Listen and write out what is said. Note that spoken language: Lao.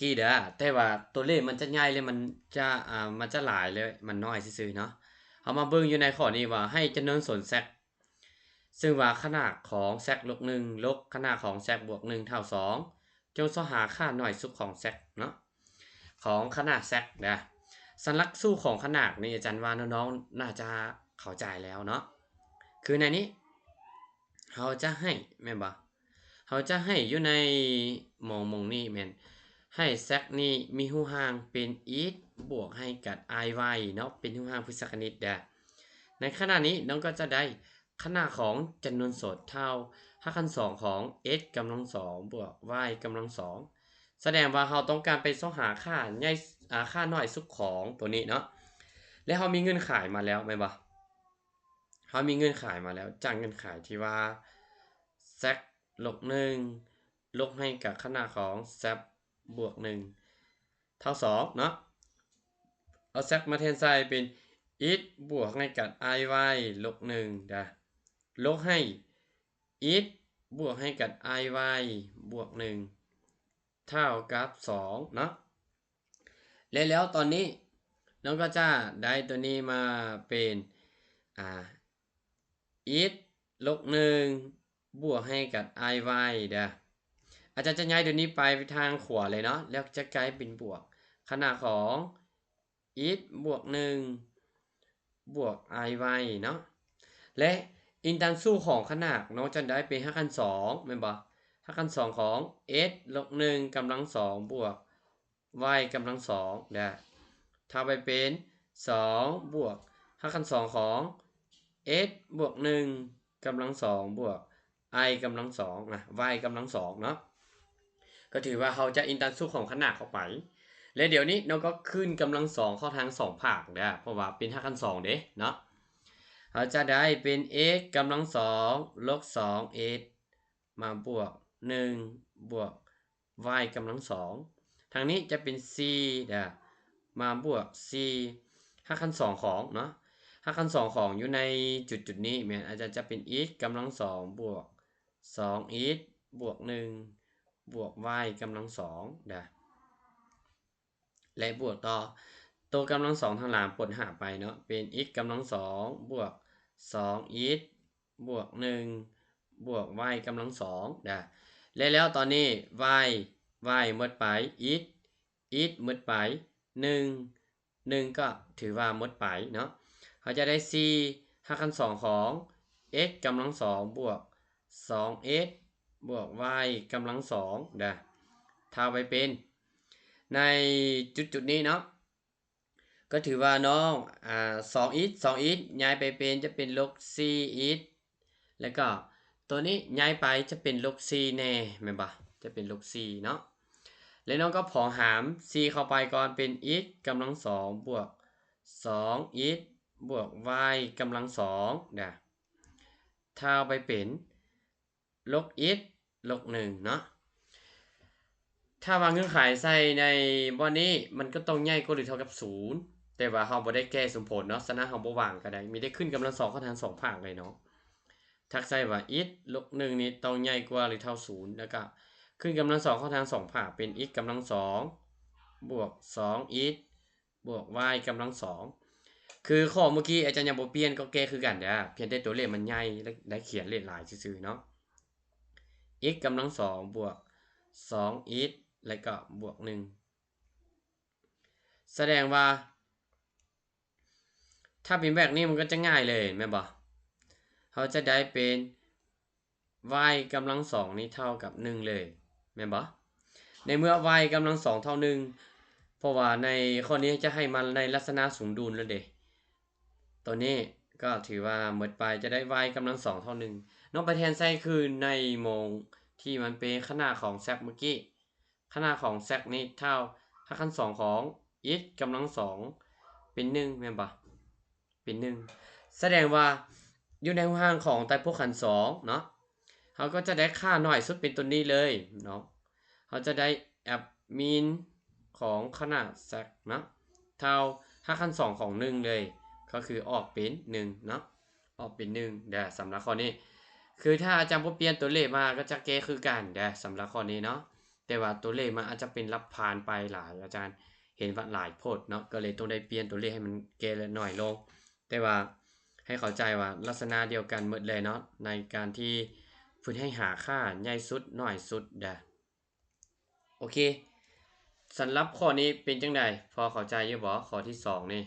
ກີ້ເດີ້ ແຕ່ວ່າຕົວເລກມັນຈະໃຫຍ່ ແລະ ມັນຈະ ອ່າ ມັນຈະຫຼາຍ ແລະ ມັນນ້ອຍຊື່ໆເນາະ. ເຮົາມາເບິ່ງຢູ່ໃນຂໍ້ນີ້ວ່າ ໃຫ້ຈຳນວນສ່ວນ Z ຊຶ່ງວ່າຂະໜາດຂອງ Z ລົບໜຶ່ງ ລົບຂະໜາດຂອງ Z ບວກໜຶ່ງ ເທົ່າສອງ ຈົ່ງຊອກຫາຄ່າໜ້ອຍສຸດຂອງ Z ເນາະ ຂອງຂະໜາດ Z ນະ. ສຳລັບສູດຂອງຂະໜາດນີ້ ອາຈານວ່ານ້ອງໆໜ້າຈະເຂົ້າໃຈແລ້ວເນາະ. ຄືໃນນີ້ ເຮົາຈະໃຫ້ ແມ່ນບໍ່? ເຮົາຈະໃຫ້ຢູ່ໃນໝ່ອງ ໝ່ອງນີ້ແມ່ນ ໃຫ້ Z ນີ້ມີຮູບຮ່າງເປັນ x ບວກໃຫ້ກັບ i y ເນາະ ເປັນຮູບຮ່າງພຶດຊະຄະນິດເດີ້. ໃນຂະນະນີ້ ນ້ອງກໍຈະໄດ້ຂະໜາດຂອງຈຳນວນສົດເທົ່າຮາກຂັ້ນສອງຂອງ x ກຳລັງສອງ ບວກ y ກຳລັງສອງ. ສະແດງວ່າເຮົາຕ້ອງການໄປຊອກຫາຄ່າໃຫຍ່ ອ່າ ຄ່າໜ້ອຍສຸດຂອງຕົວນີ້ເນາະ ແລະ ເຮົາມີເງື່ອນໄຂມາແລ້ວແມ່ນບໍ່? ເຮົາມີເງື່ອນໄຂມາແລ້ວ ຈາກເງື່ອນໄຂທີ່ວ່າ Z ລົບໜຶ່ງ ລົບໃຫ້ກັບຂະໜາດຂອງ Z ບວກໜຶ່ງ ເທົ່າສອງເນາະ. ເອົາ Z ມາແທນໃສ່ເປັນ x ບວກໃຫ້ກັບ i y ລົບໜຶ່ງເດີ້ ລົບໃຫ້ x ບວກໃຫ້ກັບ i y ບວກໜຶ່ງ ເທົ່າກັບສອງເນາະ. ແລະ ແລ້ວຕອນນີ້ນ້ອງກໍຈະໄດ້ຕົວນີ້ມາເປັນ ອ່າ x ລົບໜຶ່ງ ບວກໃຫ້ກັບ i y ເດີ້. ອາຈານຈະຍ້າຍຕົວນີ້ໄປທາງຂວາເລີຍເນາະ ແລ້ວຈະກາຍເປັນບວກ ຂະໜາດຂອງ x ບວກໜຶ່ງ ບວກ i y ເນາະ ແລະ ອີງຕາມສູດຂອງຂະໜາດ ນ້ອງຈະໄດ້ເປັນຮາກຂັ້ນສອງແມ່ນບໍ່? ຮາກຂັ້ນສອງຂອງ x ລົບໜຶ່ງ ກຳລັງສອງ ບວກ y ກຳລັງສອງເດີ້ ເທົ່າໄປເປັນ ສອງ ບວກ ຮາກຂັ້ນສອງຂອງ x ບວກໜຶ່ງ ກຳລັງສອງ ບວກ i ກຳລັງສອງ ນະ y ກຳລັງສອງເນາະ. ກໍຖືວ່າເຮົາຈະອີງຕາມສູດຂອງຂະໜາດເຂົ້າໄປ ແລະ ດຽວນີ້ນ້ອງກໍຂຶ້ນກຳລັງສອງເຂົ້າທັງສອງພາກເດີ້ ເພາະວ່າເປັນຮາກຂັ້ນສອງເດ້ເນາະ. ເຮົາຈະໄດ້ເປັນ x ກຳລັງສອງ ລົບສອງ x ມາບວກໜຶ່ງ ບວກ y ກຳລັງສອງ ທາງນີ້ຈະເປັນສີ່ເດີ້ ມາບວກສີ່ ຮາກຂັ້ນສອງຂອງເນາະ ຮາກຂັ້ນສອງຂອງຢູ່ໃນຈຸດໆນີ້ແມ່ນ ອາຈານຈະເປັນ x ກຳລັງສອງ ບວກສອງ x ບວກໜຶ່ງ ບວກ y ກຳລັງສອງເດີ້ ແລະ ບວກຕໍ່ ໂຕກຳລັງສອງທາງຫຼັງປົດຫາຍໄປເນາະ ເປັນ x ກຳລັງສອງ ບວກສອງ x ບວກໜຶ່ງ ບວກ y ກຳລັງສອງເດີ້ ແລະ ແລ້ວຕອນນີ້ y y ໝົດໄປ x x ໝົດໄປ ໜຶ່ງ ໜຶ່ງ ກໍຖືວ່າໝົດໄປເນາະ. ເຮົາຈະໄດ້ສີ່ ຮາກຂັ້ນສອງຂອງ x ກຳລັງສອງ ບວກສອງ x ບວກ y ກຳລັງສອງເດີ້ ເທົ່າໄປເປັນ ໃນຈຸດໆນີ້ເນາະ ກໍຖືວ່ານ້ອງ ອ່າ ສອງ x ສອງ x ຍ້າຍໄປເປັນ ຈະເປັນລົບສີ່ x ແລ້ວກໍຕົວນີ້ຍ້າຍໄປຈະເປັນລົບສີ່ແນ່ແມ່ນບໍ່? ຈະເປັນລົບສີ່ເນາະ ແລ້ວນ້ອງກໍຜອງຫາມສີ່ເຂົ້າໄປກ່ອນ ເປັນ x ກຳລັງສອງ ບວກສອງ x ບວກ y ກຳລັງສອງເດີ້ ເທົ່າໄປເປັນ ລົບ x ລົບໜຶ່ງເນາະ. ຖ້າວ່າເງື່ອນໄຂໃສ່ໃນບ່ອນນີ້ ມັນກໍຕ້ອງໃຫຍ່ກວ່າຫຼືເທົ່າກັບສູນ ແຕ່ວ່າເຮົາບໍ່ໄດ້ແກ້ສົມຜົນເນາະ ສະນັ້ນເຮົາບໍ່ວາງກໍໄດ້ ມີແຕ່ຂຶ້ນກຳລັງສອງເຂົ້າທັງສອງພາກເລີຍເນາະ. ຖ້າໃສ່ວ່າ x ລົບໜຶ່ງນີ້ຕ້ອງໃຫຍ່ກວ່າຫຼືເທົ່າສູນ ແລ້ວກໍຂຶ້ນກຳລັງສອງເຂົ້າທັງສອງພາກ ເປັນ x ກຳລັງສອງ ບວກສອງ x ບວກ y ກຳລັງສອງ ຄືຂໍ້ເມື່ອກີ້ອາຈານຍັງບໍ່ປ່ຽນ ກໍແກ້ຄືກັນເດີ້ ພຽງແຕ່ຕົວເລກມັນໃຫຍ່ ແລະ ໄດ້ຂຽນເລກຫຼາຍຊື່ໆເນາະ. x ກຳລັງສອງ ບວກສອງ x ແລ້ວກໍບວກໜຶ່ງ ສະແດງວ່າ ຖ້າເປັນແບບນີ້ມັນກໍຈະງ່າຍເລີຍແມ່ນບໍ່? ເຮົາຈະໄດ້ເປັນ y ກຳລັງສອງນີ້ເທົ່າກັບໜຶ່ງເລີຍແມ່ນບໍ່? ໃນເມື່ອ y ກຳລັງສອງເທົ່າໜຶ່ງ ເພາະວ່າໃນຂໍ້ນີ້ຈະໃຫ້ມາໃນລັກສະນະສົມດຸນແລ້ວເດ ຕົວນີ້ກໍຖືວ່າໝົດໄປ ຈະໄດ້ y ກຳລັງສອງເທົ່າໜຶ່ງ ນ້ອງໄປແທນໃສ່ຄືໃນໝ່ອງທີ່ມັນເປັນຂະໜາດຂອງ z ເມື່ອກີ້ ຂະໜາດຂອງ z ນີ້ເທົ່າຮາກຂັ້ນສອງຂອງ x ກຳລັງສອງເປັນໜຶ່ງແມ່ນບໍ່? ເປັນໜຶ່ງ ສະແດງວ່າຢູ່ໃນຮູບຮ່າງຂອງໃຕ້ພວກຂັ້ນສອງເນາະ ເຮົາກໍຈະໄດ້ຄ່າໜ້ອຍສຸດເປັນຕົວນີ້ເລີຍເນາະ ເຮົາຈະໄດ້ແອັບມິນຂອງຂະໜາດ z ເນາະ ເທົ່າຮາກຂັ້ນສອງຂອງໜຶ່ງເລີຍ ກໍຄືອອກເປັນໜຶ່ງເນາະ ອອກເປັນໜຶ່ງເດີ້ ສຳລັບຂໍ້ນີ້ ຄືຖ້າອາຈານບໍ່ປ່ຽນຕົວເລກມາ ກໍຈະແກ້ຄືກັນເດີ້ ສຳລັບຂໍ້ນີ້ເນາະ. ແຕ່ວ່າຕົວເລກມັນອາດຈະເປັນຫຼັກພັນໄປຫຼາຍ ອາຈານເຫັນວ່າຫຼາຍໂພດເນາະ ກໍເລີຍຕ້ອງໄດ້ປ່ຽນຕົວເລກໃຫ້ມັນແກ່ແລະໜ້ອຍລົງ. ແຕ່ວ່າໃຫ້ເຂົ້າໃຈວ່າລັກສະນະດຽວກັນໝົດເລີຍເນາະ ໃນການທີ່ເພິ່ນໃຫ້ຫາຄ່າໃຫຍ່ສຸດ ໜ້ອຍສຸດເດີ້. ໂອເຄ ສຳລັບຂໍ້ນີ້ເປັນຈັ່ງໃດ? ພໍເຂົ້າໃຈຢູ່ບໍ່? ຂໍ້ທີສອງນີ້